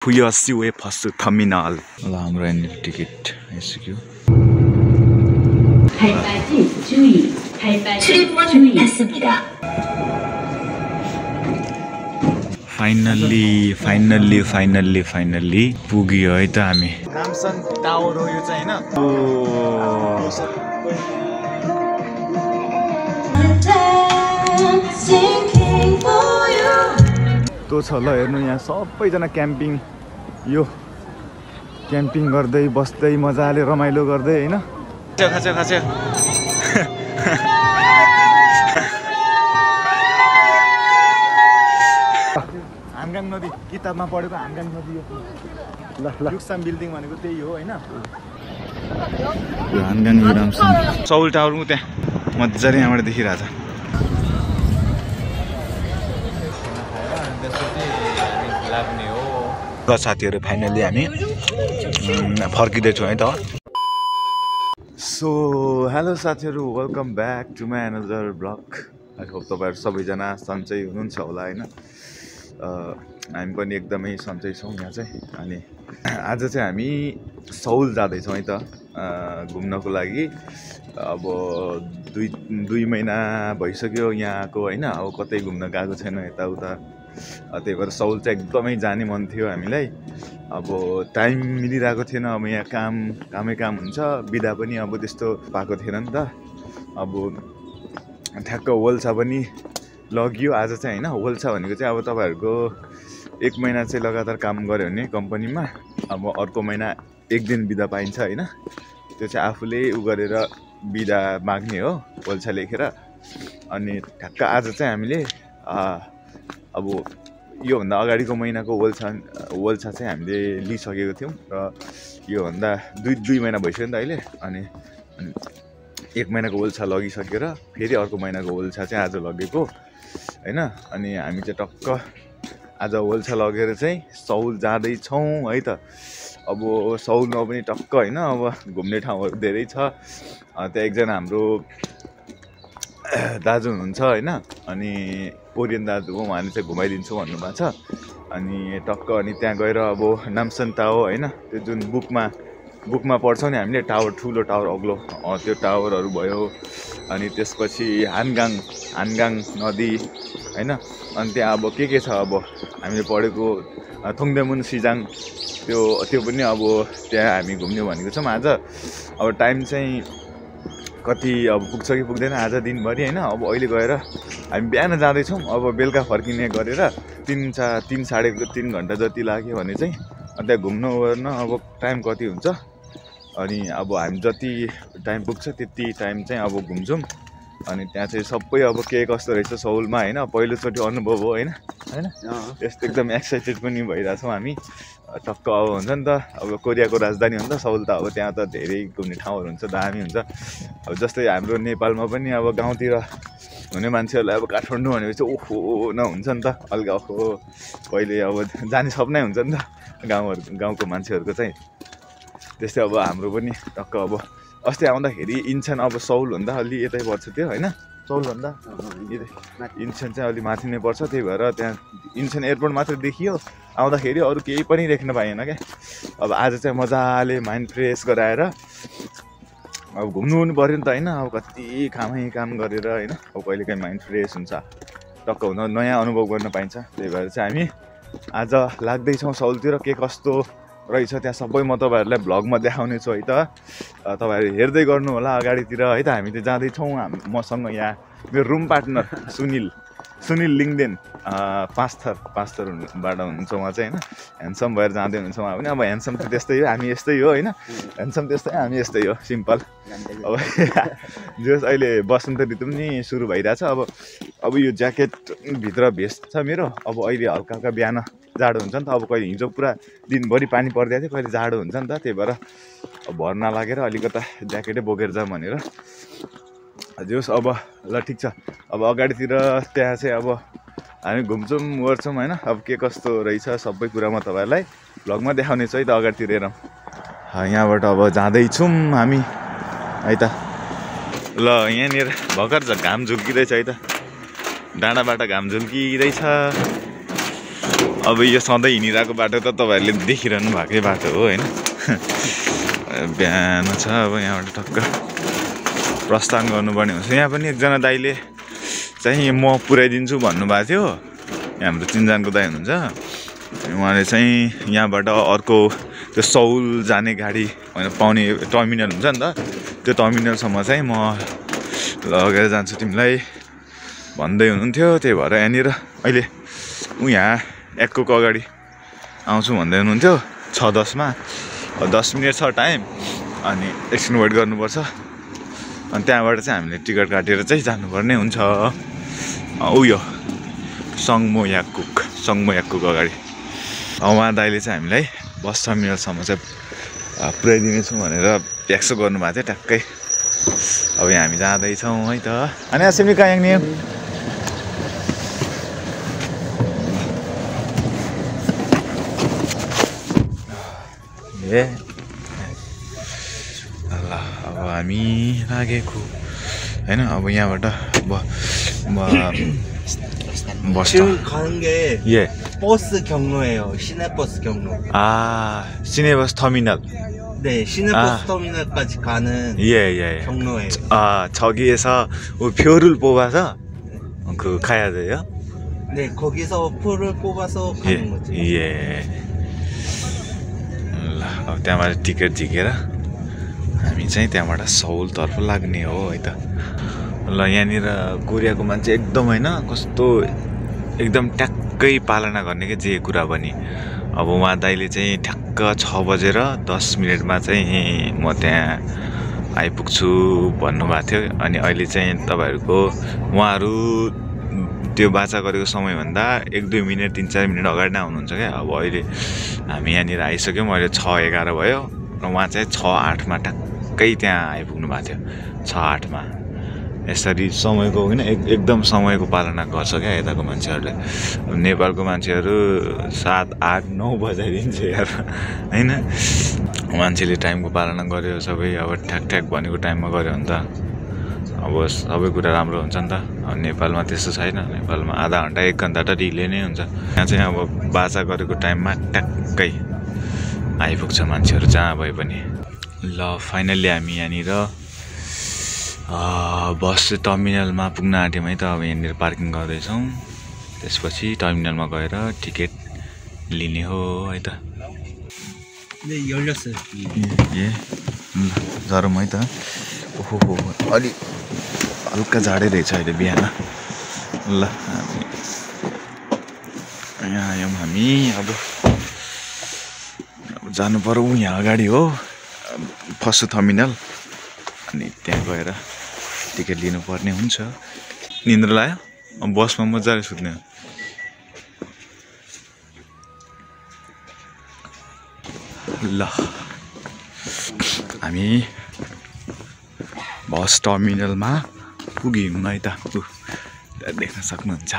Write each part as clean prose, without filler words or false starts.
후여시오의 버스 터미널. हाम्रो entry ticket आइसक्यो. 발빠짐 주의. 발빠짐 주의. 닫습니다. Finally पुग्यो है त हामी. नामसन टावर हो यो चाहिँ हैन. त्यो छ ल हेर्नु यहाँ सबैजना क्याम्पिङ यो क्याम्पिङ गर्दै बस्दै मजाले रमाइलो गर्दै हैन. खाछ हानगाङ नदी किताबमा पढेको हानगाङ नदी यो ल युक्साम बिल्डिङ भनेको त्यही हो हैन. यो हानगाङ विरामसम सौल टावरको त्यहाँ मजाले यहाँबाट देखिरहेछ. साथीहरु फाइनली हामी फर्किँदैछौँ है त. सो हेलो साथीहरु, welcome back to my another blog. I hope तपाईहरु सबैजना सन्चै हुनुहुन्छ होला हैन. हामी पनि एकदमै सन्चै छौँ यहाँ चाहिँ. अनि आज चाहिँ हामी सौल जाँदैछौँ है त घुम्नको लागि. अब दुई महिना भइसक्यो यहाँको हैन. अब कतै घुम्न गएको छैन यताउता. त्यही भएर सौल चाहिँ एकदमै जाने मन थियो हामीलाई. अब टाइम मिलिरहेको थिएन. अब यहाँ कामै हुन्छ. बिदा पनि अब त्यस्तो पाएको थिएन नि त. अब ठ्याक्क होल्सा पनि लगियो आज चाहिँ हैन. होल्सा भनेको चाहिँ अब तपाईहरुको 1 महिना चाहिँ लगातार काम गर्यो भने कम्पनीमा अब अर्को महिना 1 दिन बिदा पाइन्छ हैन. त्यो चाहिँ आफूले उ गरेर बिदा माग्ने हो होल्सा लेखेर. अनि ठ्याक्क आज चाहिँ हामीले अब योभन्दा अगाडिको महिनाको होल्सा चाहिँ हामीले लिइसकेको थियौँ. र योभन्दा दुई महिना भइसक्यो नि त अहिले. अनि 1 महिनाको होल्सा लगिसकेर फेरि अर्को महिनाको होल्सा चाहिँ आज लगेको हैन. अनि हामी चाहिँ टक्क आज होल्सा लगेर चाहिँ सौल जाँदैछौँ है त. अब सौलमा पनि टक्क हैन अब घुम्ने ठाउँहरू धेरै छ. त्यहाँ एकजना हाम्रो दाजु हुनुहुन्छ हैन. अनि कोरियन दाजु हो, उहाँले चाहिँ घुमाइदिन्छु भन्नुभएको छ. अनि टक्क अनि त्यहाँ गएर अब नामसन टावर हैन, त्यो जुन बुकमा पढ्छौँ नि हामीले टावर, ठुलो टावर अग्लो त्यो टावरहरू भयो. अनि त्यसपछि हानगाङ नदी हैन. अनि त्यहाँ अब के छ अब हामीले पढेको थोङदेमुन सिजाङ त्यो पनि अब त्यहाँ हामी घुम्ने भनेको छौँ आज. अब टाइम चाहिँ कति अब पुग्छ कि पुग्दैन आज दिनभरि हैन. अब अहिले गएर हामी बिहान जाँदैछौँ. अब बेलुका फर्किने गरेर 3-3.5 घन्टा जति लाग्यो भने चाहिँ त्यहाँ घुम्नु गर्न अब टाइम कति हुन्छ. अनि अब हामी जति टाइम पुग्छ त्यति टाइम चाहिँ अब घुम्छौँ. अनि त्यहाँ चाहिँ सबै अब के कस्तो रहेछ सौलमा हैन. पहिलोचोटि अनुभव हो हैन. यस्तो एकदम एक्साइटेड पनि भइरहेछौँ हामी. टक्क अब हुन्छ नि त अब कोरियाको राजधानी हो नि त सौल त. अब त्यहाँ त धेरै घुम्ने ठाउँहरू हुन्छ, दामी हुन्छ. अब जस्तै हाम्रो नेपालमा पनि अब गाउँतिर हुने मान्छेहरूलाई अब काठमाडौँ भनेपछि चाहिँ ओहो नहुन्छ नि त अलगा. ओहो कहिले अब जाने सपनै हुन्छ नि त गाउँको मान्छेहरूको चाहिँ. त्यस्तै अब हाम्रो पनि टक्क अब अस्ति आउँदाखेरि इन्सन अब सौलभन्दा अलि यतै पर्छ त्यो हैन. सौलभन्दा इन्सन चाहिँ अलि माथि नै पर्छ. त्यही भएर त्यहाँ इन्सन एयरपोर्ट मात्र देखियो. आउँदाखेरि अरू केही पनि देख्न पाइएन क्या. अब आज चाहिँ मजाले माइन्ड फ्रेस गराएर अब घुम्नु पनि पऱ्यो नि त हैन. अब कति काम गरेर हैन. अब कहिलेकाहीँ माइन्ड फ्रेस हुन्छ, टक्क हुन नयाँ अनुभव गर्न पाइन्छ. त्यही भएर चाहिँ हामी आज लाग्दैछौँ सौलतिर. के कस्तो रहेछ त्यहाँ सबै म तपाईँहरूलाई भ्लगमा देखाउने छु है त. तपाईँहरू हेर्दै गर्नु होला अगाडितिर है त. हामी चाहिँ जाँदैछौँ. मसँग यहाँ मेरो रुम पार्टनर सुनिल लिङदेन पाँचथरबाट हुनुहुन्छ उहाँ चाहिँ होइन. ह्यान्डसम भएर जाँदै हुनुहुन्छ उहाँ पनि. अब ह्यान्डसम त त्यस्तै हो, हामी यस्तै हो होइन. ह्यान्डसम त्यस्तै, हामी यस्तै हो, सिम्पल. अब जस अहिले बसन्त ऋतु पनि सुरु भइरहेछ. अब यो ज्याकेटभित्र भेस्ट छ मेरो. अब अहिले हल्का बिहान जाडो हुन्छ नि त. अब कहिले हिजो पुरा दिनभरि पानी परिदिएको थियो, कहिले जाडो हुन्छ नि त. त्यही भएर भर नलागेर अलिकता ज्याकेटै बोकेर जाऊँ भनेर. जोस् अब ल ठिक छ. अब अगाडितिर त्यहाँ चाहिँ अब हामी घुम्छौँ गर्छौँ होइन. अब के कस्तो रहेछ सबै कुरा म तपाईँहरूलाई भ्लगमा देखाउने छु है त. अगाडितिर हेरौँ. यहाँबाट अब जाँदैछौँ हामी है त. ल यहाँनिर भर्खर घाम झुल्किँदैछ है त. डाँडाबाट घाम झुल्किँदैछ. अब यो सधैँ हिँडिरहेको बाटो त तपाईँहरूले देखिरहनु भएकै बाटो हो होइन बिहान छ अब यहाँबाट टक्क प्रस्थान गर्नुपर्ने हुन्छ यहाँ पनि एकजना दाइले चाहिँ म पुऱ्याइदिन्छु भन्नुभएको थियो हाम्रो चिनजानको दाइ हुनुहुन्छ उहाँले चाहिँ यहाँबाट अर्को त्यो सौल जाने गाडी पाउने टर्मिनल हुन्छ नि त त्यो टर्मिनलसम्म चाहिँ म लगेर जान्छु तिमीलाई भन्दै हुनुहुन्थ्यो त्यही भएर यहाँनिर अहिले यहाँ एकको अगाडि आउँछु भन्दै हुनुहुन्थ्यो 6:10 मा 10 मिनट छ टाइम अनि एकछिन वेट गर्नुपर्छ अनि त्यहाँबाट चाहिँ हामीले टिकट काटेर चाहिँ जानुपर्ने हुन्छ उयो सङ्गमो याकुक अगाडि उहाँ दाइले चाहिँ हामीलाई बस टर्मिनलसम्म चाहिँ पुऱ्याइदिनेछु भनेर ट्याक्सो गर्नुभएको थियो ट्याक्कै अब यहाँ हामी जाँदैछौँ है त अनि सिमी कहाँ नि ल अब हामी लागेको होइन अब यहाँबाट 버스 가는 게 예. 버스 경로예요. 시내버스 경로. 아, 시내버스 터미널. 네, 시내버스 터미널까지 가는 예. 경로예요. 아, 저기에서 표를 뽑아서 그 가야 돼요? 네, 거기서 표를 뽑아서 가는 거죠. 예. ल अब त्यहाँबाट टिकट झिकेर हामी चाहिँ त्यहाँबाट सौलतर्फ लाग्ने हो है त ल यहाँनिर कोरियाको मान्छे एकदम होइन कस्तो एकदम ट्याक्कै पालना गर्ने के जे कुरा पनि अब उहाँ दाइले चाहिँ ठ्याक्क 6:10 चाहिँ म त्यहाँ आइपुग्छु भन्नुभएको थियो अनि अहिले चाहिँ तपाईहरुको उहाँहरु त्यो बाचा गरेको समयभन्दा 1-2 मिनेट 3-4 मिनेट अगाडि नै आउनुहुन्छ के अब अहिले हामी यहाँनिर आइसक्यौं अहिले 6:11 भयो र उहाँ चाहिँ 6:08 मा टक्कै त्यहाँ आइपुग्नु भएको थियो 6:08 मा यसरी समयको हैन एकदम समयको पालना गर्छ के यताको मान्छेहरुले नेपालको मान्छेहरु 7, 8, 9 बजाइदिन्छ यार हैन मान्छेले टाइमको पालना गर्यो सबै अब ठ्याक ठ्याक भनेको टाइममा गर्यो भने त अब सबै कुरा राम्रो हुन्छ नि त नेपालमा त्यस्तो छैन नेपालमा आधा घण्टा 1 घण्टा त ढिले नै हुन्छ यहाँ चाहिँ अब बाचा गरेको टाइममा ट्याक्कै आइपुग्छ मान्छेहरु जहाँ भए पनि ल फाइनली हामी यहाँनिर बस टर्मिनलमा पुग्न आँट्यौं है त अब यहाँनिर पार्किङ गर्दैछौं त्यसपछि टर्मिनलमा गएर टिकट लिने हो है त 네 열렸어요. 예. जारौँ है त ओहो अलि हल्का झाडै रहेछ अहिले बिहान ल यहाँ आयौँ हामी अब जानु पर्यो यहाँ अगाडि हो फर्स्ट टर्मिनल अनि त्यहाँ गएर टिकट लिनुपर्ने हुन्छ निन्द्रा लाग्यो अब बसमा मजाले सुत्ने हो ल हामी बस टर्मिनलमा पुग्यौं है त देख्न सक्नुहुन्छ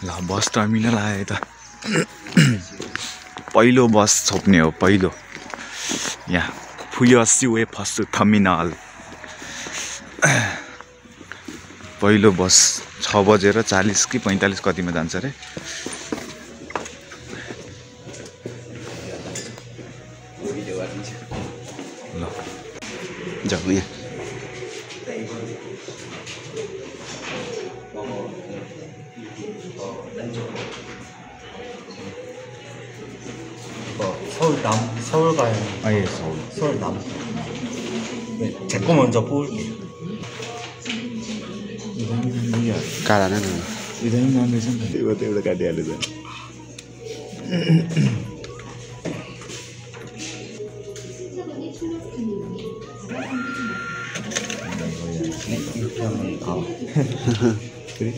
ल बस टर्मिनल आयो त पहिलो बस छोप्ने हो पहिलो यहाँ फुयसिवे फर्स्ट टर्मिनल पहिलो बस 6:40 कि 45 कतिमा जान्छ रे ल जाऊ यहाँ 서울 가요. 아예 서울 남. 네, 제 거 먼저 뽑을게요. काढा न इधर नन रहेछ नि त एउटा काटिहाल्यो त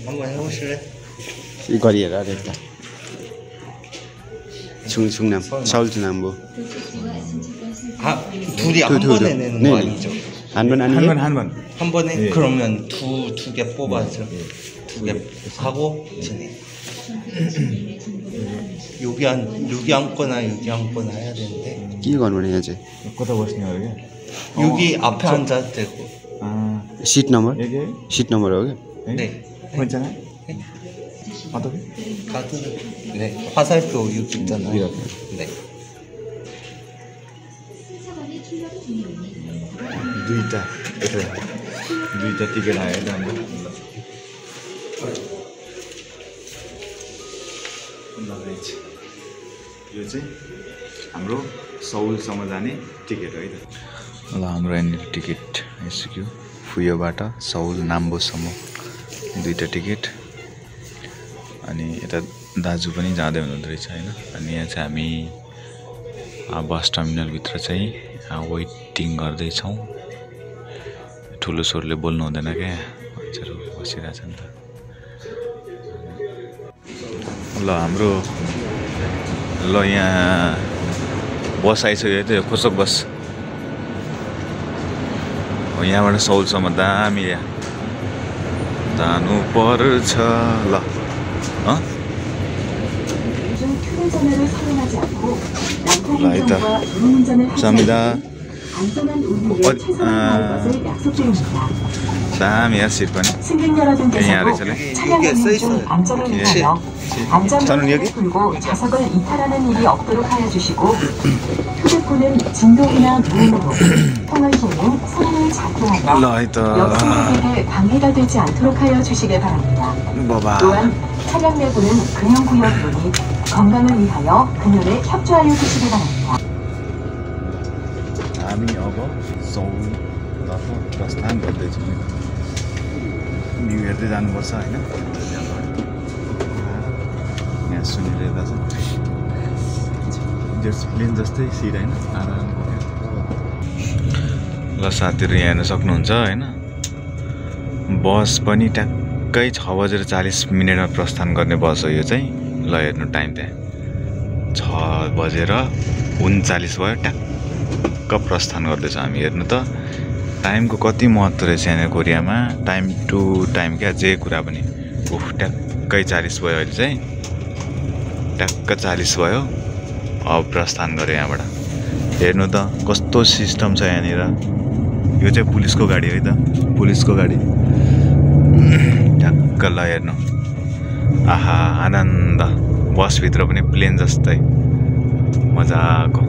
한번 해보실래? 이 거리에라 됐다 충남 서울 중남부 아 둘이 한 번에 내는 거 아니죠? 한 번 아니에요? 한 번에 네. 그러면 두 개 뽑아서 두 개 하고 진행. 여기 앉거나 여기 앉거나 해야 되는데. 끼 건을 해야지. 거기다 버스냐 여기? 여기 앞에 앉아도 되고. Seat number 여기? सीट नम्बर हो क्या 네. 괜찮아? 카드 네 화살표 여기 있잖아요. 네. दुईटा टिकट आयो हाम्रो यो चाहिँ हाम्रो सौलसम्म जाने टिकट हो है त ल हाम्रो यहाँनिर टिकट आइसक्यो फुयोबाट सौल नाम्बोसम्म दुईटा टिकट अनि यता दाजु पनि जाँदै हुनुहुँदो रहेछ होइन अनि यहाँ चाहिँ हामी बस टर्मिनलभित्र चाहिँ वेटिङ गर्दैछौँ ठुलो स्वरले बोल्नु हुँदैन क्या मान्छेहरू बसिरहेछ नि त ल हाम्रो ल यहाँ बस आइसक्यो है त यो खोसक बस हो यहाँबाट सौलसम्म दामी जानु पर्छ ल ल है त समिदा दामी यार सिट पनि यहाँ रहेछ 저는 여기 좌석을 이탈하는 일이 없도록 하여 주시고 휴대폰은 진동이나 무음으로 통화 시에는 소리를 작게 하여 옆승객에게 방해가 되지 않도록 하여 주시길 바랍니다. 또한 차량 내부는 근형구역이니 건강을 위하여 그녀를 협조하여 주시기 바랍니다. हामी अब सौलतर्फ प्रस्थान गर्दैछौँ भ्यू हेर्दै जानुपर्छ होइन यहाँ सुनिरहेको छ जेट्स प्लेन जस्तै सिट होइन आरामको ल साथीहरू यहाँ हेर्न सक्नुहुन्छ होइन बस पनि ट्याक्कै 6:40 प्रस्थान गर्ने बस हो यो चाहिँ ल हेर्नु टाइम त्यहाँ 6:39 भयो ट्याक्क प्रस्थान गर्दैछ हामी हेर्नु त टाइमको कति महत्त्व रहेछ यहाँ कोरियामा टाइम टु टाइम क्या जे कुरा पनि ट्याक्कै 40 भयो अहिले चाहिँ ट्याक्क 40 भयो अब प्रस्थान गऱ्यो यहाँबाट हेर्नु त कस्तो सिस्टम छ यहाँनिर यो चाहिँ पुलिसको गाडी है त पुलिसको गाडी ट्याक्क ल हेर्नु आहा आनन्द बसभित्र पनि प्लेन जस्तै मजाको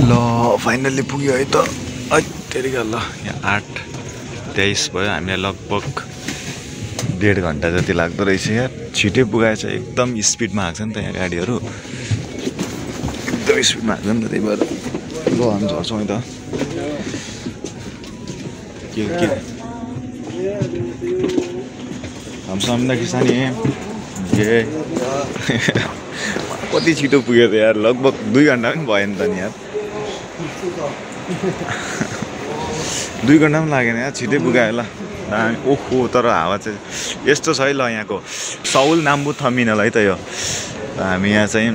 ल फाइनल्ली पुग्यो है त तेरिका ल यहाँ 8:23 भयो हामीलाई लगभग 1.5 घन्टा जति लाग्दो रहेछ यार छिटै पुगाएछ एकदम स्पिडमा आएको छ नि त यहाँ गाडीहरू एकदम स्पिडमा आएको छ नि त त्यही भएर ल हामी झर्छौँ है त के हम सामना किसानी ये कति छिटो पुग्यो त यार लगभग 2 घन्टा पनि भयो नि त नि यार 2 घन्टा पनि लागेन यार छिटै पुगायो ल ओहो तर हावा चाहिँ यस्तो छ है ल यहाँको सौल नाम्बु टर्मिनल है त यो हामी यहाँ चाहिँ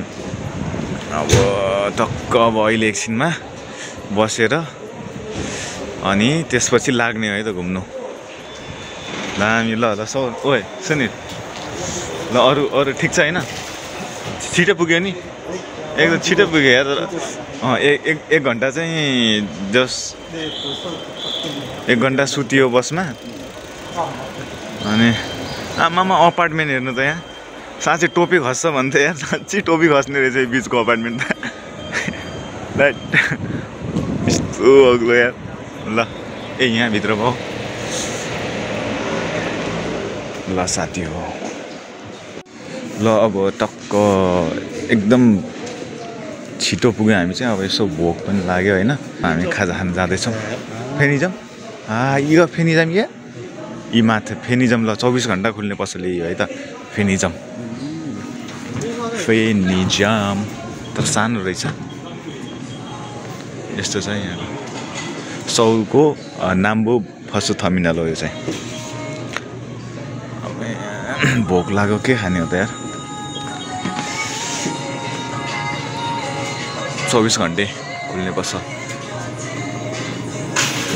अब टक्क अब अहिले एकछिनमा बसेर अनि त्यसपछि लाग्ने है त घुम्नु ल हामी ल सौल ओए सुनिल ल अरू ठिक छ होइन छिटो पुग्यो नि एकदम छिटो पुग्यो यार तर एक घन्टा चाहिँ जस 1 घन्टा सुतियो बसमा अनि आमामा अपार्टमेन्ट हेर्नु त यहाँ साँच्चै टोपी खस्छ भन्थ्यो यार साँच्चै टोपी खस्ने रहेछ यो बिचको अपार्टमेन्ट त यस्तो अग्लो यार ल यहाँभित्र भयो ल साथी हो ल अब टक्क एकदम छिटो पुग्यो हामी चाहिँ अब यसो भोक पनि लाग्यो होइन हामी खाजा खान जाँदैछौँ फेनिजम यो फेनिजम यी माथि फेनिजम ल 24 घन्टा खुल्ने पसले यो है त फेनिजम तर सानो रहेछ यस्तो छ यहाँ सौलको नाम्बु फसु टर्मिनल हो यो चाहिँ अब भोक लाग्यो के खाने हो त यार 24 घन्टे खुल्ने पसल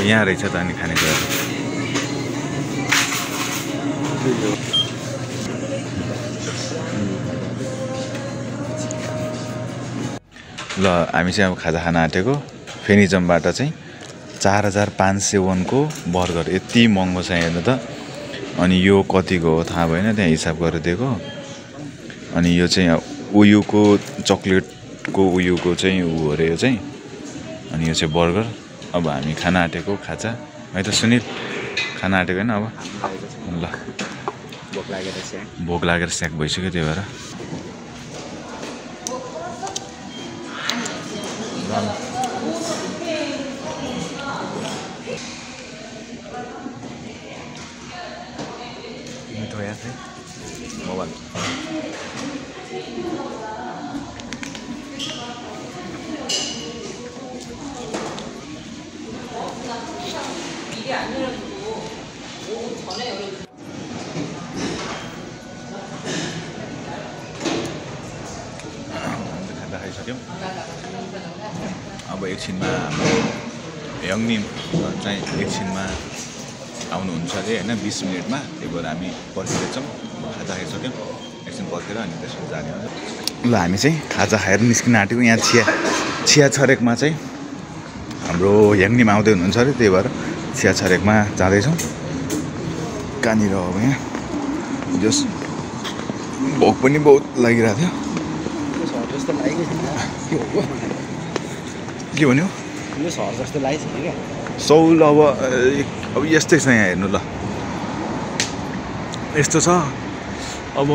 यहाँ रहेछ त अनि खानेकुरा ल हामी चाहिँ अब खाजा खान आँटेको फेनिजमबाट चाहिँ 4501 को बर्गर यति महँगो छ हेर्नु त अनि यो कतिको हो थाहा भएन त्यहाँ हिसाब गरेर दिएको अनि यो चाहिँ उयुको चक्लेटको उयुको चाहिँ उ हो रे यो चाहिँ अनि यो चाहिँ बर्गर अब हामी खान आँटेको खाजा है त सुनिल खान आँटेको हैन अब ल भोक लागेर स्याक भइसक्यो त्यही भएर मिठो याद है मोबाइल खाजा खाइसक्यौँ अब एकछिनमा यङनी चाहिँ एकछिनमा आउनुहुन्छ अरे होइन 20 मिनटमा त्यही भएर हामी पर्खिँदैछौँ खाजा खाइसक्यौँ एकछिन पर्खेर अनि त्यसपछि जाने हो ल हामी चाहिँ खाजा खाएर निस्किन आँटेको यहाँ छिया छरेकमा चाहिँ हाम्रो याङनीमा आउँदै हुनुहुन्छ अरे त्यही भएर छिया छरेकमा जाँदैछौँ कहाँनिर अब यहाँ जस भोक पनि बहुत लागिरहेको थियो के भन्यो यो सहर जस्तो लागेको छैन क्या सौल अब यस्तै छ यहाँ हेर्नु ल यस्तो छ अब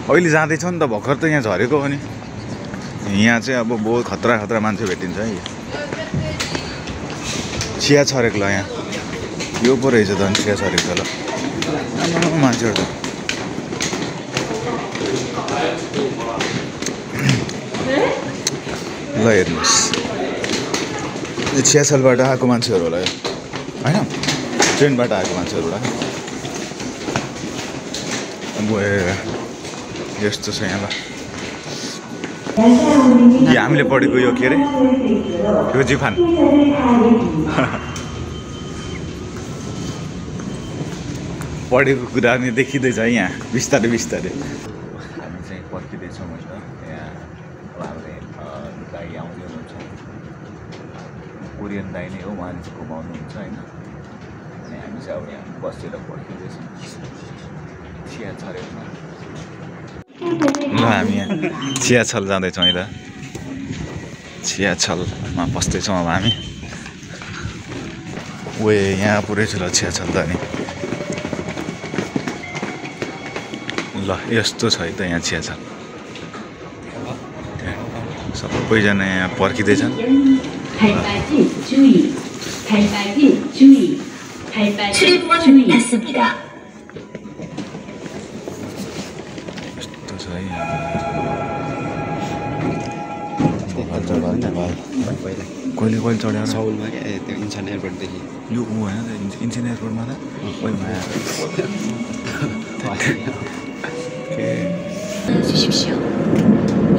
अहिले जाँदैछ नि त भर्खर त यहाँ झरेको अनि यहाँ चाहिँ अब बहुत खतरा मान्छे भेटिन्छ है छिया छरेक ल यहाँ यो पो रहेछ त अनि छिया छरेक त ल मान्छेहरू त ल हेर्नुहोस् यो छियाछलबाट आएको मान्छेहरू होला यो होइन ट्रेनबाट आएको मान्छेहरू होला यस्तो छ यहाँ ल यो हामीले पढेको यो के अरे यो जिफान पढेको कुरा नि देखिँदैछ यहाँ बिस्तारै हामी चाहिँ पर्खिँदैछौँ होइन यहाँ उहाँहरूले दाइ आउँदै हुनुहुन्छ कोरियन दाइ नै हो उहाँले चाहिँ घुमाउनुहुन्छ होइन अनि हामी चाहिँ अब यहाँ बसेर पर्खिँदैछौँ छिया छरेकमा ल हामी यहाँ छियाछल जाँदैछौँ है त छियाछलमा बस्दैछौँ अब हामी वे यहाँ पुरै छ ल छियाछल त अनि ल यस्तो छ है त यहाँ छियाछल सबैजना यहाँ पर्खिँदैछन् यस्तो छ है कहिले चढ्यो सौलमा क्या त्यो इन्सान एयरपोर्टदेखि यो ऊ होइन त इन्जिन एयरपोर्टमा त कोही माया 주십시오.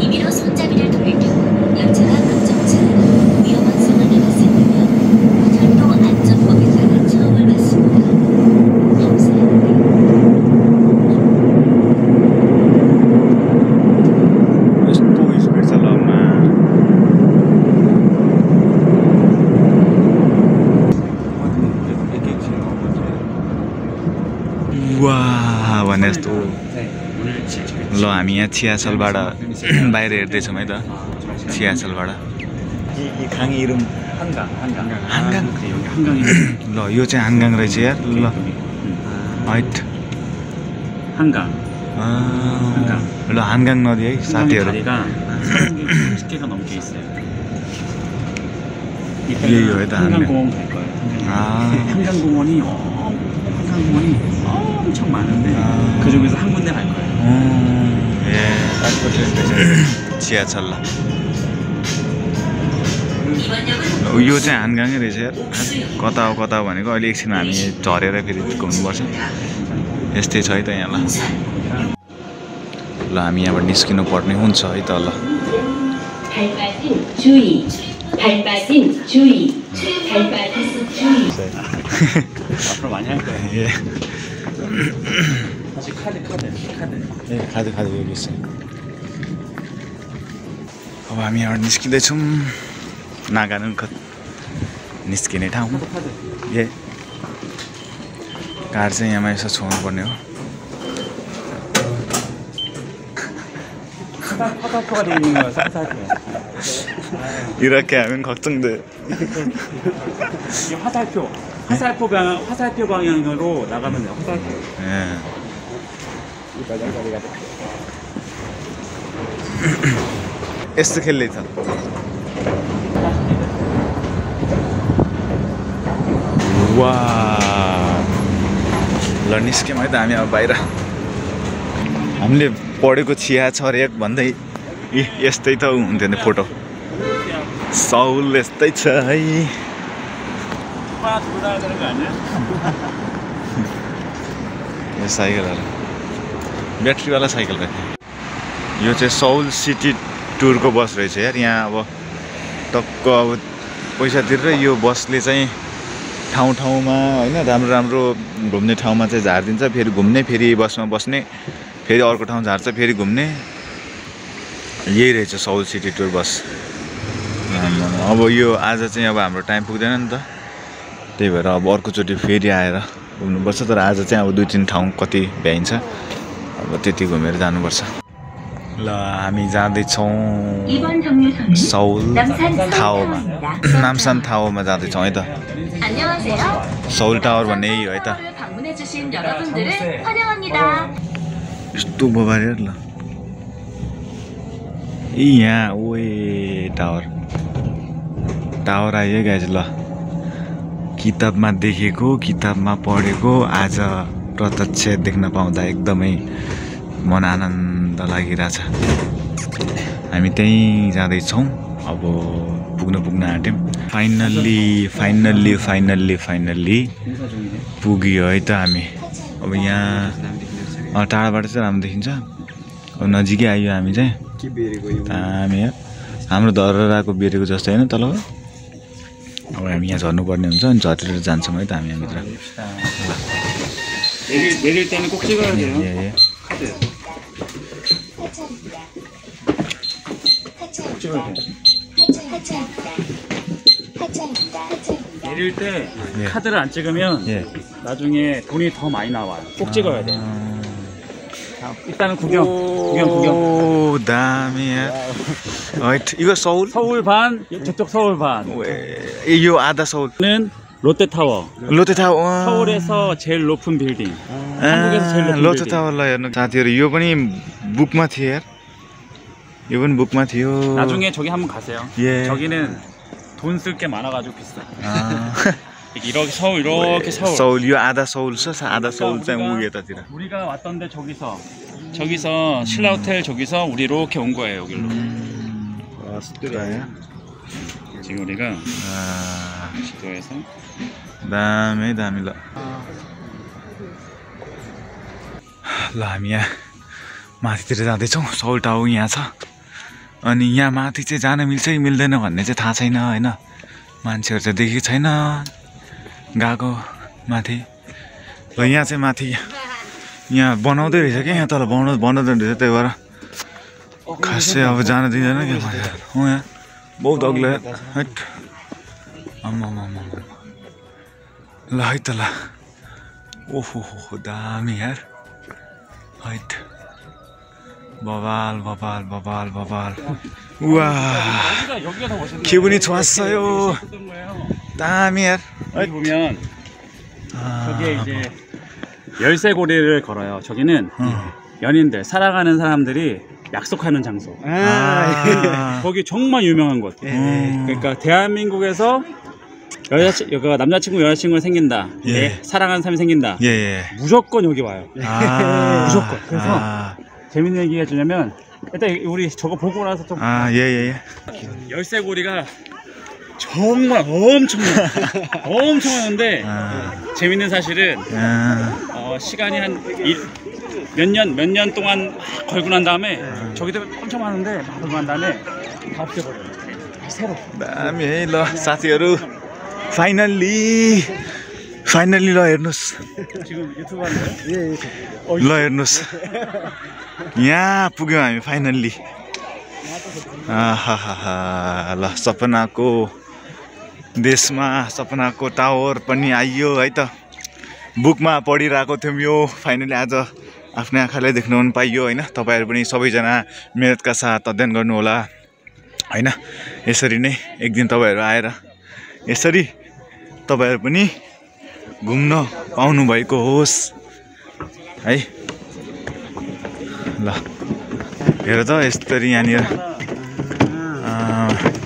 임의로 손잡이를 돌릴 경우 열차가 급정차 위험한 상황이 발생되면 별도 안전법에 따라 처벌을 받습니다. 감사합니다. यस्तो स्पिड छ लमा वाह भने जस्तो ल हामी यहाँ छियाछलबाट बाहिर हेर्दैछौँ है त छियाछलबाट हानगाङ ल यो चाहिँ हानगाङ रहेछ यार ल हाइट ल हानगाङ नदी है साथीहरू यही हो है त हानगाङ 한강공원이 엄청 많은데 그 중에서 한 군데 갈 거예요. 예, 지하철 यो चाहिँ हानगाङै रहेछ यार कता हो भनेको अहिले एकछिनमा हामी झरेर फेरि घुम्नुपर्छ यस्तै छ है त यहाँ ल हामी यहाँबाट निस्किनु पर्ने हुन्छ है त ल 발빠짐 주의. 발빠짐 주의. 발빠짐 주의. 앞으로 많이 할 거예요. 예. 다시 카드. 예, 카드 여기 있어요. अब हामीहरू निस्किँदैछौँ नागानुखत निस्किने ठाउँ। ए कार चाहिँ यहाँमा यसो छोड्नु पर्ने हो। 화살표가 되어 있는 거야. 화살표. 이렇게 하면 걱정돼. 이게 화살표 방향으로 나가면 돼요. 화살표. 예. यस्तो खेल्दै छ। वा ल निस्क्यौँ है त हामी अब बाहिर। हामीले पढेको छिया छरेक भन्दै यस्तै त हुन्थ्यो नि फोटो। सौल यस्तै छ है। यो साइकलहरू ब्याट्रीवाला साइकल रहेछ। यो चाहिँ सौल सिटी टुरको बस रहेछ यार। यहाँ अब टक्क अब पैसा तिरेर यो बसले चाहिँ ठाउँ ठाउँमा होइन राम्रो घुम्ने ठाउँमा चाहिँ झारिदिन्छ, फेरि घुम्ने, फेरि बसमा बस्ने, फेरि अर्को ठाउँ झार्छ, फेरि घुम्ने। यही रहेछ सौल सिटी टुर बस। अब यो आज चाहिँ अब हाम्रो टाइम पुग्दैन नि त, त्यही भएर अब अर्कोचोटि फेरि आएर घुम्नुपर्छ। तर आज चाहिँ अब 2-3 ठाउँ कति भ्याइन्छ, अब त्यति घुमेर जानुपर्छ। ल हामी जाँदैछौँ सौल थाओमा, नामसान थाओमा जाँदैछौँ है त। सौल टावर भन्ने यही हो है त। यस्तो बबारे ल यहाँ ओए टावर आयो गाइज। ल किताबमा देखेको, किताबमा पढेको, आज प्रत्यक्ष देख्न पाउँदा एकदमै मन आनन्द लागिरहेछ। हामी त्यहीँ जाँदैछौँ। अब पुग्न आँट्यौँ। फाइनल्ली पुग्यो है त हामी। अब यहाँ टाढाबाट चाहिँ राम्रो देखिन्छ, अब नजिकै आइयो हामी चाहिँ। हाम्रो धरहराको बेरेको जस्तो होइन तल। अब हामी यहाँ झर्नुपर्ने हुन्छ, अनि झरेर जान्छौँ है त हामी यहाँभित्र। 내릴 때는 꼭 찍어야 돼요. 예. 내릴 때 예. 카드를 안 찍으면 예. 나중에 돈이 더 많이 나와요. 꼭 찍어야 돼요. 자, 일단은 구경. 오, 다음이야. 이거 서울? 서울 반, 저쪽 서울 반. 이거 아다 서울은 롯데타워. 롯데타워. 서울에서 제일 높은 빌딩. 한국에서 제일 높은 롯데타워लाई हेर्नु साथीहरु यो पनि बुकमा थियो यार. यो पनि बुकमा थियो. 나중에 저기 한번 가세요. 예. 저기는 돈 쓸 게 많아가지고 비싸. 아. 이렇게 서울, 이렇게 서울. 서울, 요 아다 서울 써? 아다 서울 짱 우기에다지라. 우리가 왔던데 저기서 신라 호텔 저기서 우리 이렇게 온 거예요, 여기로. 아, 스트라야. 지금 우리가 아, 지도에서 다음에 ल. ल हामी यहाँ माथितिर जाँदैछौँ। सौल टावर यहाँ छ। अनि यहाँ माथि चाहिँ जान मिल्छ कि मिल्दैन भन्ने चाहिँ थाहा छैन हैन। मान्छेहरु चाहिँ देखेको छैन गएको माथि। ल यहाँ चाहिँ माथि यहाँ बनाउँदै रहेछ के, यहाँ तल बनाउँदै रहेछ, त्यही भएर खासै अब जान दिँदैन के मान्छे। हो यहाँ बहुत अग्लो हट। ल है त ल। ओहो हो दामी यार हट। बबाल बबाल बबाल बबाल। 와 기분이 좋았어요. 다음이 यार. 여기 보면 저기에 이제 열쇠고리를 걸어요. 저기는 연인들, 사랑하는 사람들이 약속하는 장소. 거기 정말 유명한 곳. 그러니까 대한민국에서 남자친구 여자친구가 생긴다. 예. 사랑하는 사람이 생긴다. 예. 무조건 여기 와요. 무조건. 그래서 재밌는 얘기 해주냐면 일단 우리 저거 보고 나서 좀 열쇠고리가 정말 엄청나는데 재밌는 사실은 시간이 한 몇 년 동안 막 걸고 난 다음에 저기도 엄청 많은데 막 걸고 난 다음에 다 없애버려요. 새로. दामी है ल साथीहरू फाइनल्ली ल हेर्नुहोस् 지금 유튜브 하는데요? ल हेर्नुहोस् यहाँ पुग्यौँ हामी फाइनल्ली आहाहा ल सपनाको देशमा सपनाको टावर पनि आइयो है त बुकमा पढिरहेको थियौँ यो फाइनली आज आफ्नै आँखाले देख्न पनि पाइयो होइन तपाईँहरू पनि सबैजना मेहनतका साथ अध्ययन गर्नुहोला होइन यसरी नै एक दिन तपाईँहरू आएर यसरी तपाईँहरू पनि घुम्न पाउनु भएको होस् है ल हेर त यसरी यहाँनिर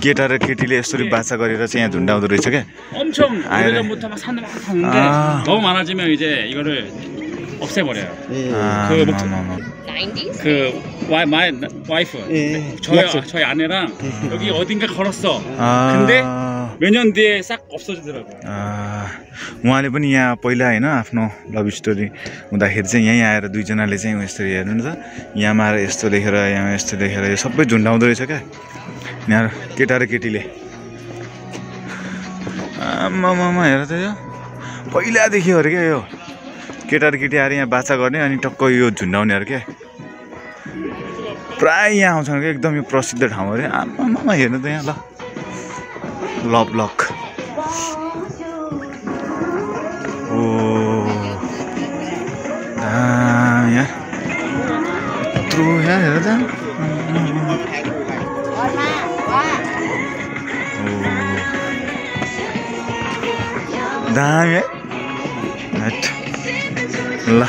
केटा र केटीले यसरी बाछा गरेर चाहिँ यहाँ झुन्डाउँदो रहेछ क्या 엄청 오래전부터 막 산을 막 타는데 너무 많아지면 이제 이거를 없애버려요. 그 마이 와이프 저희 아내랑 여기 어딘가 걸었어. 근데 몇 년 뒤에 싹 없어지더라고요. उहाँले पनि यहाँ पहिला होइन आफ्नो लभ स्टोरी हुँदाखेरि चाहिँ यहीँ आएर दुईजनाले चाहिँ यसरी हेर्नु न त यहाँ आएर यस्तो लेखेर यहाँ यस्तो लेखेर यो सबै झुन्डाउँदो रहेछ क्या यहाँ केटा र केटीले आमामा हेर त यो पहिलादेखि अरे क्या यो केटा र केटी आएर यहाँ बाछा गर्ने अनि टक्क यो झुन्डाउनेहरू क्या प्राय यहाँ आउँछन् क्या एकदम यो प्रसिद्ध ठाउँ अरे आमामा हेर्नु त यहाँ ल लभ लक ओ यहाँ यत्रो यहाँ हेर त दामी है ल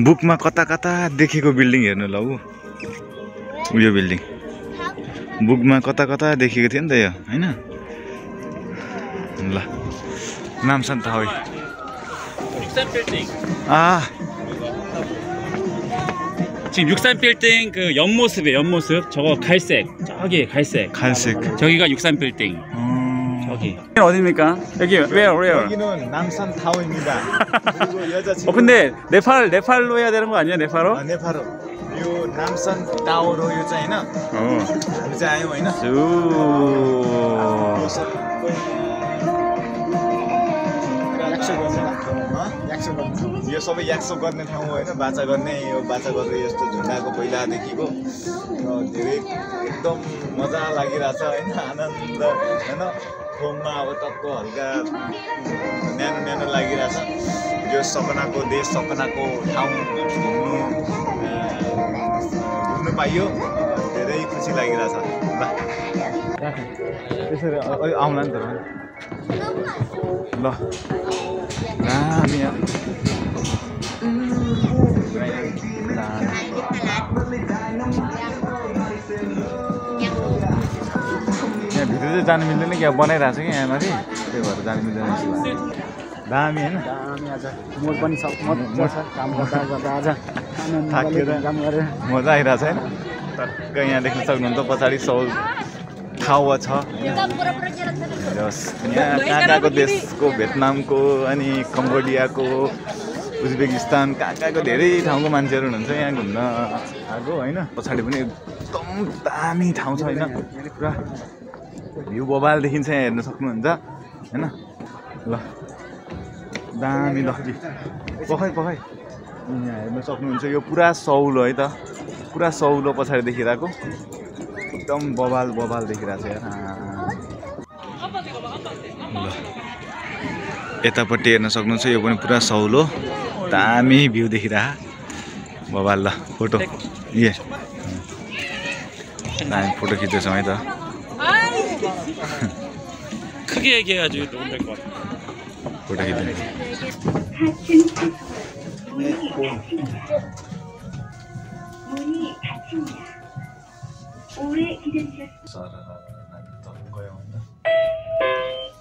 बुकमा कता कता देखेको बिल्डिङ हेर्नु ल यो बिल्डिङ बुकमा कता कता देखेको थियो नि त यो होइन ल नामसान 타워 지금 63 빌딩 그 옆모습이에요. 옆모습 저거 갈색 저기 갈색 저기가 63 빌딩 저기 어디입니까? 여기 where? 여기는 남산 타워입니다. 그리고 여자친구 근데 네팔로 해야 되는 거 아니야? 네팔어? 네팔로 यो नामसान टावर हो यो चाहिँ होइन हामी चाहिँ आयौँ होइन यो सबै याक्सो गर्ने ठाउँ होइन बाचा गर्ने यो बाचा गरेर यस्तो झुन्डाको पहिलादेखिको धेरै एकदम मजा लागिरहेछ होइन आनन्द होइन फोनमा अब टक्क हल्का न्यानो न्यानो लागिरहेछ यो सपनाको देश सपनाको ठाउँ घुम्नु पाइयो धेरै खुसी लागिरहेछ ल त्यसरी आउला नि त ल दामी यहाँ भित्र चाहिँ जानु मिल्दैन कि अब बनाइरहेको छ कि यहाँ माथि त्यही भएर जानु मिल्दैन दामी होइन मोड पनि छ काम गर्दा आज थाकेर मजा आइरहेको छ होइन टक्क यहाँ देख्न सक्नुहुन्छ पछाडि टावर छ यहाँ कहाँ कहाँको देशको भेटनामको अनि कम्बोडियाको उज्बेकिस्तान कहाँ कहाँको धेरै ठाउँको मान्छेहरू हुनुहुन्छ यहाँ घुम्न आएको होइन पछाडि पनि एकदम दामी ठाउँ छ होइन पुरा भ्यू बबाल देखिन्छ यहाँ हेर्न सक्नुहुन्छ होइन ल दामी ल पखाइ यहाँ हेर्न सक्नुहुन्छ यो पुरा सौलो है त पुरा सौलो पछाडि देखिरहेको एकदम बबाल देखिरहेको छ यार ल यतापट्टि हेर्न सक्नुहुन्छ यो पनि पुरा सौलो दामी भ्यू देखिरहेको बबाल ल फोटो दामी फोटो खिच्दैछौँ है त 크게 얘기해야지 너무 될 것 같아. फोटो खिच्दै 오래 기다리셨습니다.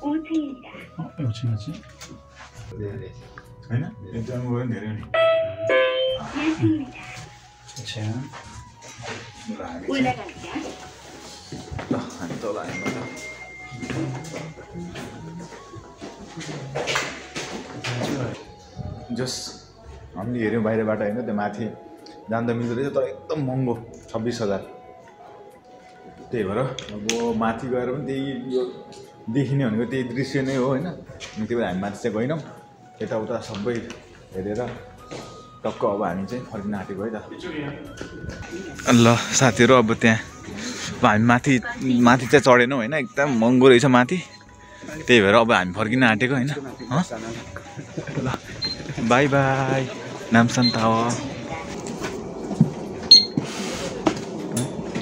오트입니다. 이거 지나지? होइन एकदम गयो धेरै नि 제한 올라갑니다. ल हामी तल आयौँ जस हामीले हेऱ्यौँ बाहिरबाट होइन त्यो माथि जान त मिल्दो रहेछ तर एकदम महँगो 26,000 त्यही भएर अब माथि गएर पनि त्यही यो देखिने भनेको त्यही दृश्य नै हो होइन त्यही भएर हामी माथि चाहिँ गएनौँ यताउता सबै हेरेर टक्क अब हामी चाहिँ फर्किन आँटेको है त ल साथीहरू अब त्यहाँ अब हामी माथि चाहिँ चढेनौँ होइन एकदम महँगो रहेछ माथि त्यही भएर अब हामी फर्किन आँटेको होइन ल बाई बाई 남산 타워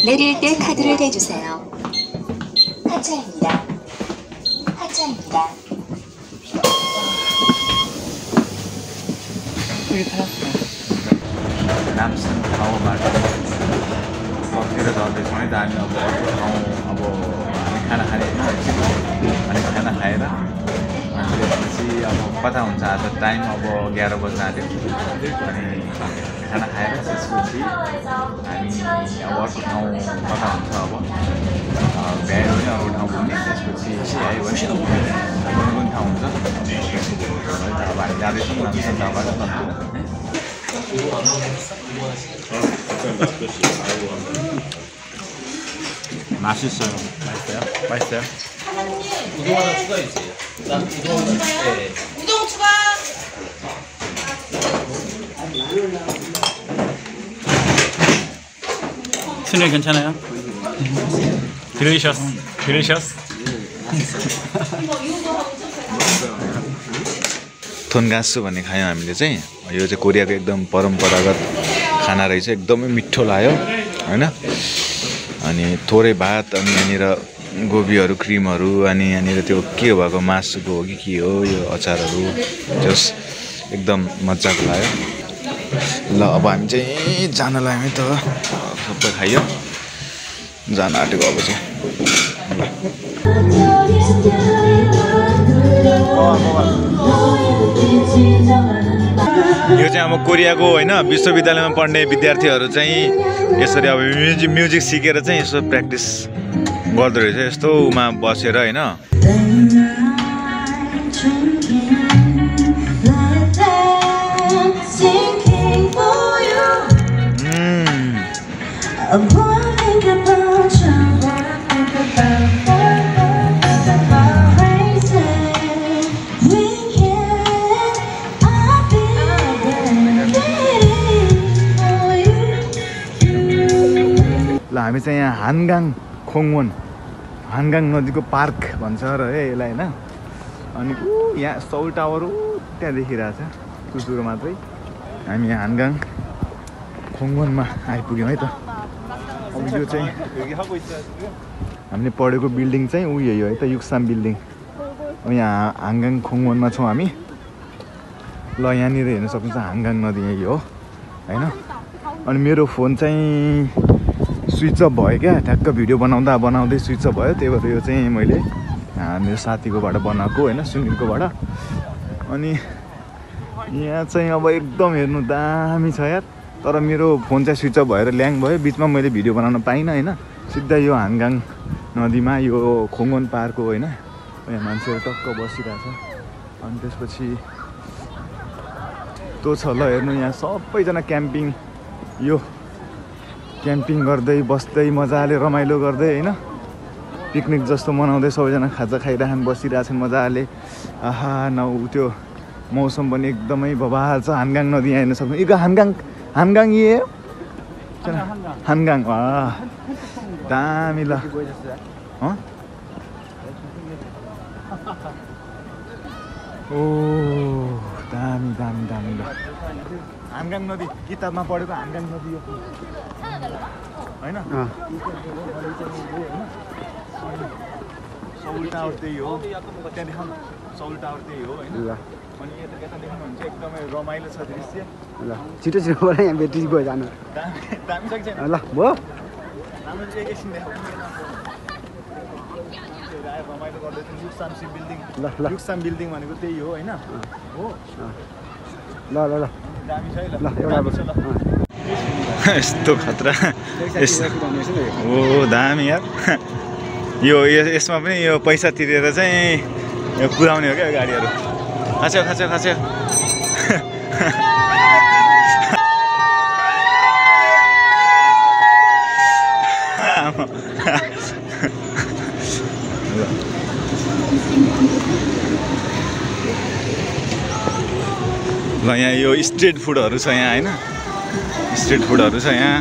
내릴 때 카드를 대주세요. 하차입니다. 하차입니다. 남산 타워बाट फर्केर झर्दैछौँ है त हामी अब अर्को ठाउँ अब हामी खाना खाने अनि खाना खाएर अनि त्यसपछि अब कता हुन्छ आज टाइम अब 11 बज्न आँट्यो अनि खाना खाएर त्यसपछि हामी अब अर्को ठाउँ कता हुन्छ अब भ्यायो भने अर्को ठाउँ घुम्ने त्यसपछि आयो भने कुन ठाउँ हुन्छ अब हामी जाँदैछौँ 남산 ठाउँबाट 맛있어요. 맛있어요? 우동 하나 추가해 주세요. 난 우동 우동 추가. 순위 괜찮아요? Delicious. थोनगासु भन्ने खायौँ हामीले चाहिँ यो चाहिँ कोरियाको एकदम परम्परागत खाना रहेछ एकदमै मिठो लाग्यो होइन अनि थोरै भात अनि यहाँनिर गोबीहरू क्रिमहरू अनि यहाँनिर त्यो के भएको मासुको हो कि के हो यो अचारहरू जस एकदम मजाको लाग्यो ल अब हामी चाहिँ जान लाग्यौँ त सबै खाइयो जान आँटेको अब चाहिँ यो चाहिँ अब कोरियाको होइन विश्वविद्यालयमा पढ्ने विद्यार्थीहरू चाहिँ यसरी अब म्युजिक सिकेर चाहिँ यसो प्र्याक्टिस गर्दो रहेछ यस्तोमा बसेर होइन ल हामी चाहिँ यहाँ हानगाङ खोङवन हानगाङ नदीको पार्क भन्छ र यसलाई होइन अनि यहाँ सौल टावर त्यहाँ देखिरहेछ कुचुरो मात्रै हामी यहाँ हानगाङ खोङवनमा आइपुग्यौँ है त अब यो चाहिँ हामीले पढेको बिल्डिङ चाहिँ यही हो है त युक्साम बिल्डिङ अब यहाँ हानगाङ खोङवनमा छौँ हामी ल यहाँनिर हेर्न सक्नुहुन्छ हानगाङ नदी यही हो होइन अनि मेरो फोन चाहिँ स्विच अफ भयो क्या ठ्याक्क भिडियो बनाउँदै स्विच अफ भयो त्यही भएर यो चाहिँ मैले मेरो साथीकोबाट बनाएको होइन सुनिलकोबाट अनि यहाँ चाहिँ अब एकदम हेर्नु दामी छ यार तर मेरो फोन चाहिँ स्विच अफ भएर ल्याङ भयो बिचमा मैले भिडियो बनाउन पाइनँ होइन सिधा यो हानगाङ नदीमा यो खोङवन पार्कको होइन यहाँ मान्छेहरू टक्क बसिरहेछ अनि त्यसपछि त्यो छ ल हेर्नु यहाँ सबैजना क्याम्पिङ गर्दै बस्दै मजाले रमाइलो गर्दै होइन पिकनिक जस्तो मनाउँदै सबैजना खाजा खाइरहेछन् बसिरहेछन् मजाले आहा त्यो मौसम पनि एकदमै बबाल छ हानगाङ नदी यहाँ हेर्न सक्नु यो हानगाङ ये हानगाङ दामी ल ओ दामी ल हानगाङ नदी किताबमा पढेको हानगाङ नदी यो होइन सौल टावर त्यही हो त्यहाँदेखि सौल टावर त्यही हो होइन अनि यता देख्नुहुन्छ एकदमै रमाइलो छ दृश्य ल छिटो बाट यहाँ ब्याट्री गयो जानु दामी छ कि ल भयो राम्रो चाहिँ एकैछिन देखाउँ रमाइलो गर्दैछ युक्साम बिल्डिङ युक्साम बिल्डिङ भनेको त्यही हो होइन हो ल दामी छ है ल एउटा यस्तो खतरा ओ दामी यार यो यसमा पनि यो पैसा तिरेर चाहिँ यो कुदाउने हो क्या यो गाडीहरू खाँच्यो यहाँ यो स्ट्रिट फुडहरू छ यहाँ होइन, स्ट्रिट फुडहरू छ यहाँ।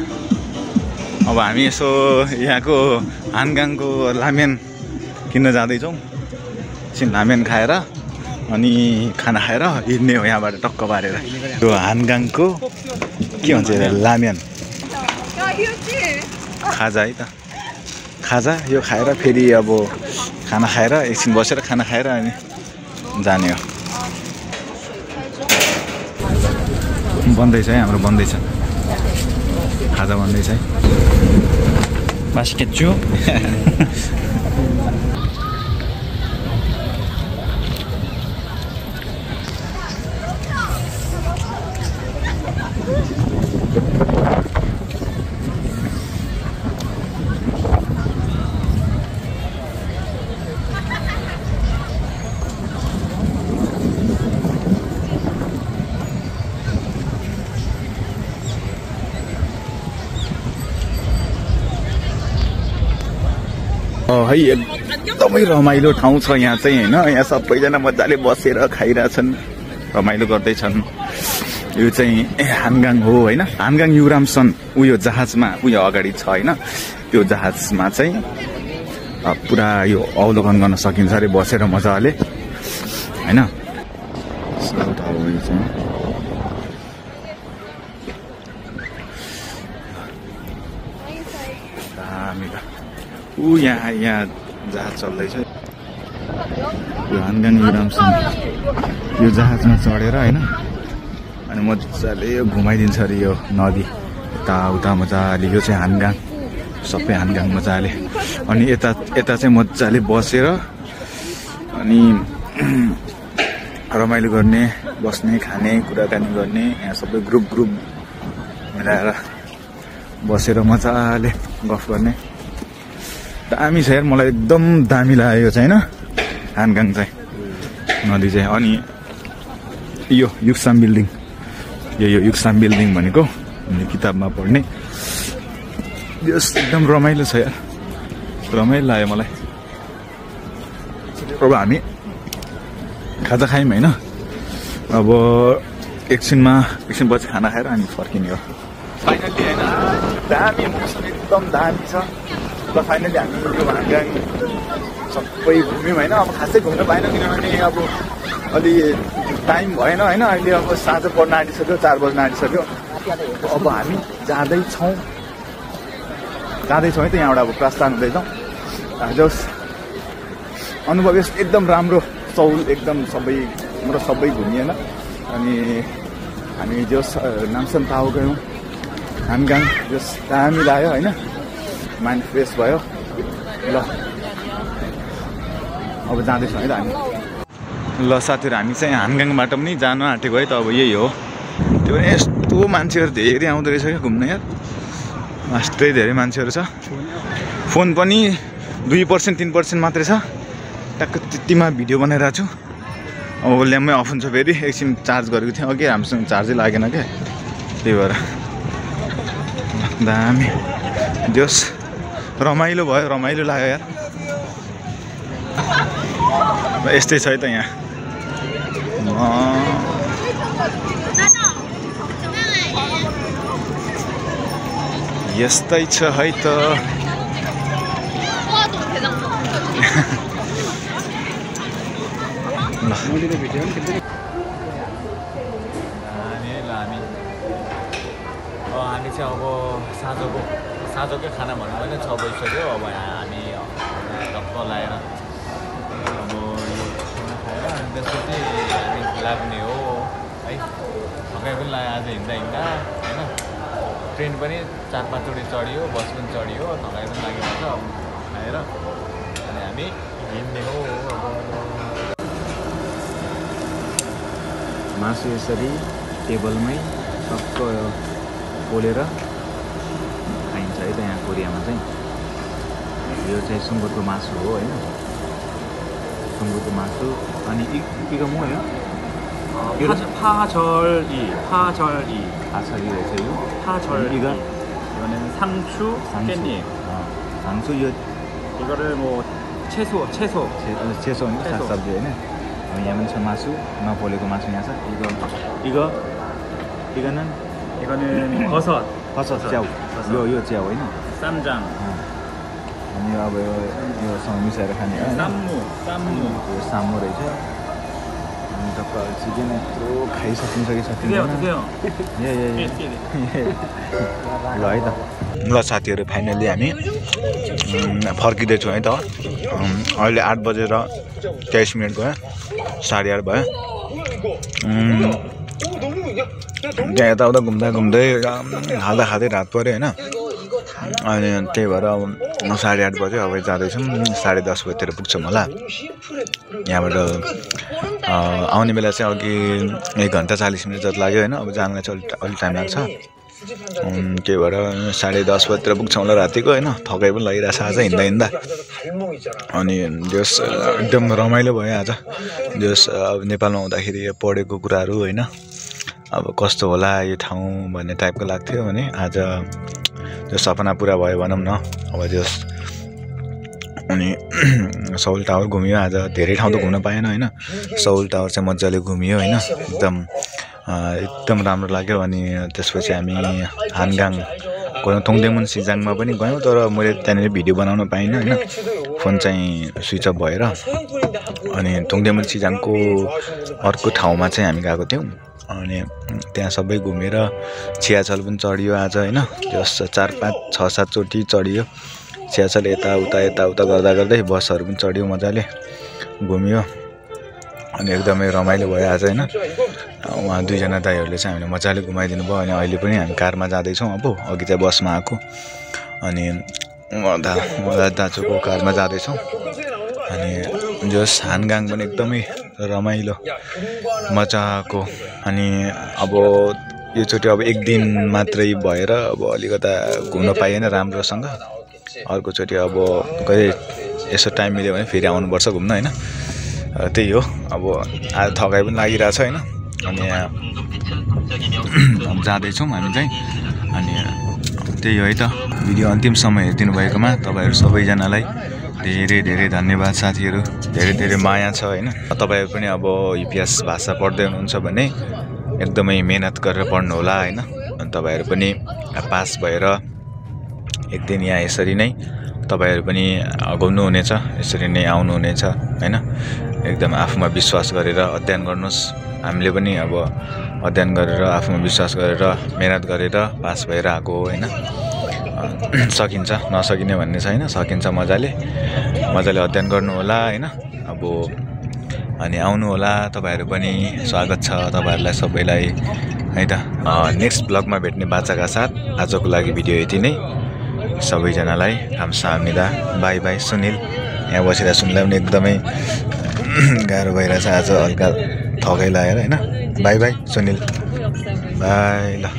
अब हामी यसो यहाँको हानगाङको लामेन किन्न जाँदैछौँ। एकछिन लामेन खाएर अनि खाना खाएर हिँड्ने हो यहाँबाट टक्क पारेर। यो हानगाङको के भन्छ लामेन खाजा है त, खाजा यो खाएर फेरि अब खाना खाएर एकछिन बसेर खाना खाएर अनि जाने हो। बन्दैछ है हाम्रो, बन्दैछ खाजा बन्दैछ है। 맛있겠죠? है एकदमै रमाइलो ठाउँ छ यहाँ चाहिँ होइन। यहाँ सबैजना मजाले बसेर खाइरहेछन्, रमाइलो गर्दैछन्। यो चाहिँ हानगाङ हो होइन। हानगाङ युरामसन उयो जहाजमा उयो अगाडि छ होइन। त्यो जहाजमा चाहिँ पुरा यो अवलोकन गर्न सकिन्छ अरे बसेर मजाले होइन। यहाँ जहाज चल्दैछ यो हानगाङ युरामसन। यो जहाजमा चढेर होइन अनि मजाले यो घुमाइदिन्छ अरे यो नदी यताउता मजाले। यो चाहिँ हानगाङ, सबै हानगाङ मजाले। अनि यता चाहिँ मजाले बसेर अनि रमाइलो गर्ने, बस्ने, खाने, कुराकानी गर्ने। यहाँ सबै ग्रुप मिलाएर बसेर मजाले गफ गर्ने। दामी छ यार, मलाई एकदम दामी लाग्यो यो चाहिँ होइन हानगाङ चाहिँ नदी चाहिँ। अनि यो युक्साम बिल्डिङ, यो युक्साम बिल्डिङ भनेको हामीले किताबमा पढ्ने। यो एकदम रमाइलो छ यार, रमाइलो लाग्यो मलाई। अब हामी खाजा खायौँ होइन। अब एकछिनपछि खाना खाएर हामी फर्किने हो फाइनली होइन। दामी मौसम एकदम दामी छ। ल फाइनली हामी यो हानगाङ सबै घुम्यौँ होइन। अब खासै घुम्न पाएन किनभने अब अलि टाइम भएन होइन। अहिले अब साँझ पर्न आँटिसक्यो, 4 बज्न आँटिसक्यो। अब हामी जाँदैछौँ है त यहाँबाट। अब प्रस्थान हुँदैछौँ। जस अनुभव एकदम राम्रो, चौल एकदम सबै घुमिएन। अनि हामी जस नामसन ताओ गयौँ, हानगाङ जस दामी लाग्यो होइन। माइन्ड फ्रेस भयो। ल अब जाँदैछौँ है त हामी। ल साथीहरू हामी चाहिँ हानगाङबाट पनि जानु आँटेको है त। अब यही हो। त्यो पनि यस्तो मान्छेहरू धेरै आउँदो रहेछ क्या घुम्न यार। यस्तै धेरै मान्छेहरू छ। फोन पनि 2% 3% मात्रै छ। ट्याक्क त्यतिमा भिडियो बनाइरहेको छु। अब ल्याम्मै अफ हुन्छ फेरि। एकछिन चार्ज गरेको थिएँ अघि, हामीसँग चार्जै लागेन क्या, त्यही भएर। दामी जस रमाइलो भयो, रमाइलो लाग्यो यार। यस्तै छ है त यहाँ। यस्तै छ है त। हामी चाहिँ अब साँझोकै खाना भन्नु भने 6 बजिसक्यो। अब हामी टक्क लगाएर अब यो खाना खाएर अनि त्यसपछि हामी लाग्ने हो है। थकाइ पनि लाग्यो आज हिँड्दा होइन। ट्रेन पनि 4-5 चोटि चढियो, बस पनि चढियो, थकाइ पनि लाग्यो हुन्छ। अब खाएर अनि हामी हिँड्ने हो। मासु यसरी टेबलमै टक्क पोलेर खाइन्छ है त यहाँ कोरियामा चाहिँ। यो चाहिँ सुँगुरको मासु हो होइन। सुँगुरको मासु अनि इको मो हो 파절이 रहेछ यो। 파절이. 이거 이거는 상추 깻잎. 상추 이거를 뭐 채소인가? 채소 सब्जी होइन। यहाँ पनि छ मासु नपोलेको मासु यहाँ छ 이거는 버섯 च्याउ यो च्याउ होइन 쌈장 अनि अब यो सँग मिसाएर खाने यो सामु रहेछ अनि टक्क चिकन यत्रो खाइसकिन्छ कि सकिँदैन ल है त ल साथीहरू फाइनल्ली हामी फर्किँदैछौँ है त अहिले 8 बजेर 23 मिनट भयो 8:30 भयो त्यहाँ यताउता घुम्दै खाँदै रात पऱ्यो होइन अनि त्यही भएर अब 8:30 बज्यो अब जाँदैछौँ 10:30 बजीतिर पुग्छौँ होला यहाँबाट आउने बेला चाहिँ अघि 1 घन्टा 40 मिनट जति लाग्यो होइन अब जानलाई चाहिँ अलिक टाइम लाग्छ त्यही भएर 10:30 बजीतिर पुग्छौँ होला रातिको होइन थकाइ पनि लागिरहेछ आज हिँड्दा अनि जस एकदम रमाइलो भयो आज जस अब नेपालमा हुँदाखेरि पढेको कुराहरू होइन अब कस्तो होला यो ठाउँ भन्ने टाइपको लाग्थ्यो भने आज जो सपना पुरा भयो भनौँ न अब जस अनि सौल टावर घुमियो आज धेरै ठाउँ त घुम्न पाएन होइन सौल टावर चाहिँ मजाले घुमियो होइन एकदम राम्रो लाग्यो अनि त्यसपछि हामी हानगाङ गयौँ थोङदेमुन सिजाङमा पनि गयौँ तर मैले त्यहाँनिर भिडियो बनाउन पाइनँ होइन फोन चाहिँ स्विच अफ भएर अनि थोङदेमुन सिजाङको अर्को ठाउँमा चाहिँ हामी गएको थियौँ अनि त्यहाँ सबै घुमेर चियाचल पनि चढियो आज होइन जस 4, 5, 6, 7 चोटि चढियो चियाचल यताउता गर्दै बसहरू पनि चढ्यो मजाले घुमियो अनि एकदमै रमाइलो भयो आज होइन उहाँ 2 जना दाइहरूले चाहिँ हामीले मजाले घुमाइदिनु भयो अनि अहिले पनि हामी कारमा जाँदैछौँ अब अघि चाहिँ बसमा आएको अनि दाजुको कारमा जाँदैछौँ अनि जस हानगाङ पनि एकदमै रमाइलो मजाको अनि अब योचोटि अब 1 दिन मात्रै भएर अब अलिकता घुम्न पाइएन राम्रोसँग अर्कोचोटि अब कहिले यसो टाइम मिल्यो भने फेरि आउनुपर्छ घुम्न होइन त्यही हो अब आज थकाइ पनि लागिरहेछ होइन अनि अब जाँदैछौँ हामी चाहिँ अनि त्यही हो है त भिडियो अन्तिमसम्म हेरिदिनु भएकोमा तपाईँहरू सबैजनालाई धेरै धन्यवाद साथीहरू धेरै माया छ होइन तपाईँहरू पनि अब इतिहास भाषा पढ्दै हुनुहुन्छ भने एकदमै मेहनत गरेर पढ्नु होला होइन अनि तपाईँहरू पनि पास भएर एक दिन यहाँ यसरी नै तपाईँहरू पनि घुम्नु हुनेछ यसरी नै आउनु हुनेछ हैन एकदम आफूमा विश्वास गरेर अध्ययन गर्नुस् हामीले पनि अब अध्ययन गरेर आफूमा विश्वास गरेर मेहनत गरेर पास भएर आको हो हैन सकिन्छ नसकिने भन्ने छैन सकिन्छ मजाले अध्ययन गर्नु होला हैन अब अनि आउनु होला तपाईहरु पनि स्वागत छ तपाईहरुलाई सबैलाई है त नेक्स्ट ब्लगमा भेट्ने बाचाका साथ आजको लागि भिडियो यति नै सबैजनालाई 감사합니다 बाइ बाइ सुनिल यहाँ बसेर सुन्दा पनि एकदमै गाह्रो भइरहेछ आज हल्का थकाइ लागेर हैन बाइ बाइ सुनिल बाइ ल